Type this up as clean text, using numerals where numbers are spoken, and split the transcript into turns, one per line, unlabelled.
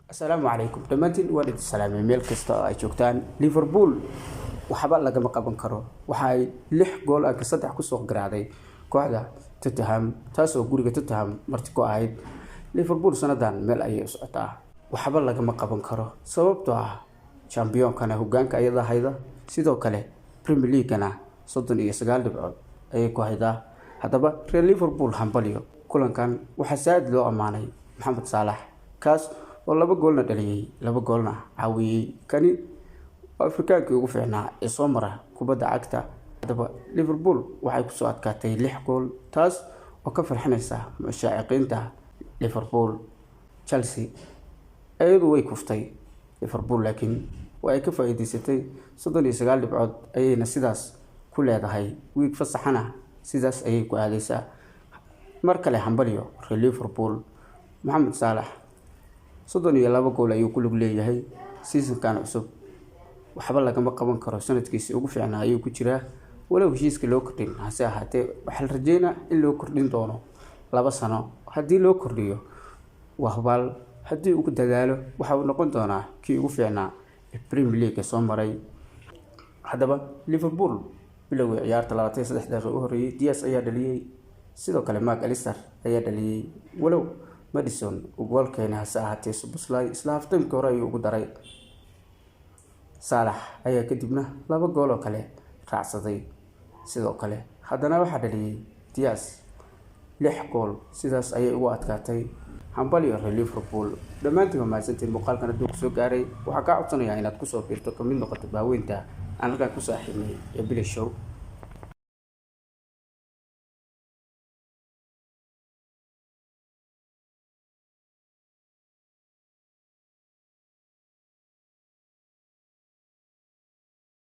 Asalaamu calaykum dhammaantiin, waan idin salaamay meel kasta oo ay joogtaan. Liverpool waxba lagama qaban karo. Waxa ay 6 gool 3 kusoo garaacday kooxda Tottenham, taasoo guriga Tottenham marti ku ahayd. Liverpool sanadan meel ayay u socotaa, waxba lagama qaban karo, sababtoo ah championkana hogaanka ayada hayda, sidoo kale Premier Leaguena 39 dhibcood ayay ku haydaa. Haddaba reer Liverpool, hambalyo. Kulankan waxaa saaid loo ammaanay Maxamed Saalax, kaas oo 2 goolna dhaliyey, 2 goolna caawiyey. Kani waa Afrikaankii ugu fiicnaa ee soo mara kubadda cagta. Haddaba Liverpool waxay kusoo adkaatay 6 gool, taas oo ka farxinaysa mushaaciqiinta Liverpool. Chelsea iyadu way kuftay Liverpool, laakiin waa ay ka faa-iideysatay. 39 dhibcood ayayna sidaas ku leedahay, wiig fasaxana sidaas ayay ku aadeysaa. Mar kale hambalyo reer Liverpool. Maxamed Saalax 32 gool ayuu ku lug leeyahay seasonkan cusub. Waxba lagama qaban karo, sanadkiisi ugu fiicnaa ayuu ku jiraa. Walow heshiiska loo kordhin, hase ahaatee waxaa la rajeynaa in loo kordhin doono 2 sano. Haddii loo kordhiyo, waa hubaal haddii uu ku dadaalo waxa uu noqon doonaa kii ugu fiicnaa ee Premier League soo maray. Haddaba Liverpool bilowgii ciyaarta 23 daqiiqo u horreeyay Diaz ayaa dhaliyey, sidoo kale Mac Allister ayaa dhaliyey, walow Maddison uu gool keenay, hase ahaatee Szoboszlai isla half-timekii hore ayuu ugu daray. Saalax ayaa kadibna 2 gool oo kale raacsaday, sidoo kale haddana waxaa dhaliyey Diaz. 6 gool sidaas ayay ugu adkaatay. Hambalyo reer Liverpool dhammaantiin, waa mahadsantiin. Muuqaalkan hadduu kusoo gaaray, waxaa kaa codsanayaa inaad kusoo biirto, kamid noqoto baaweynta aan halkaan ku saaxiibnay ee Billy Show.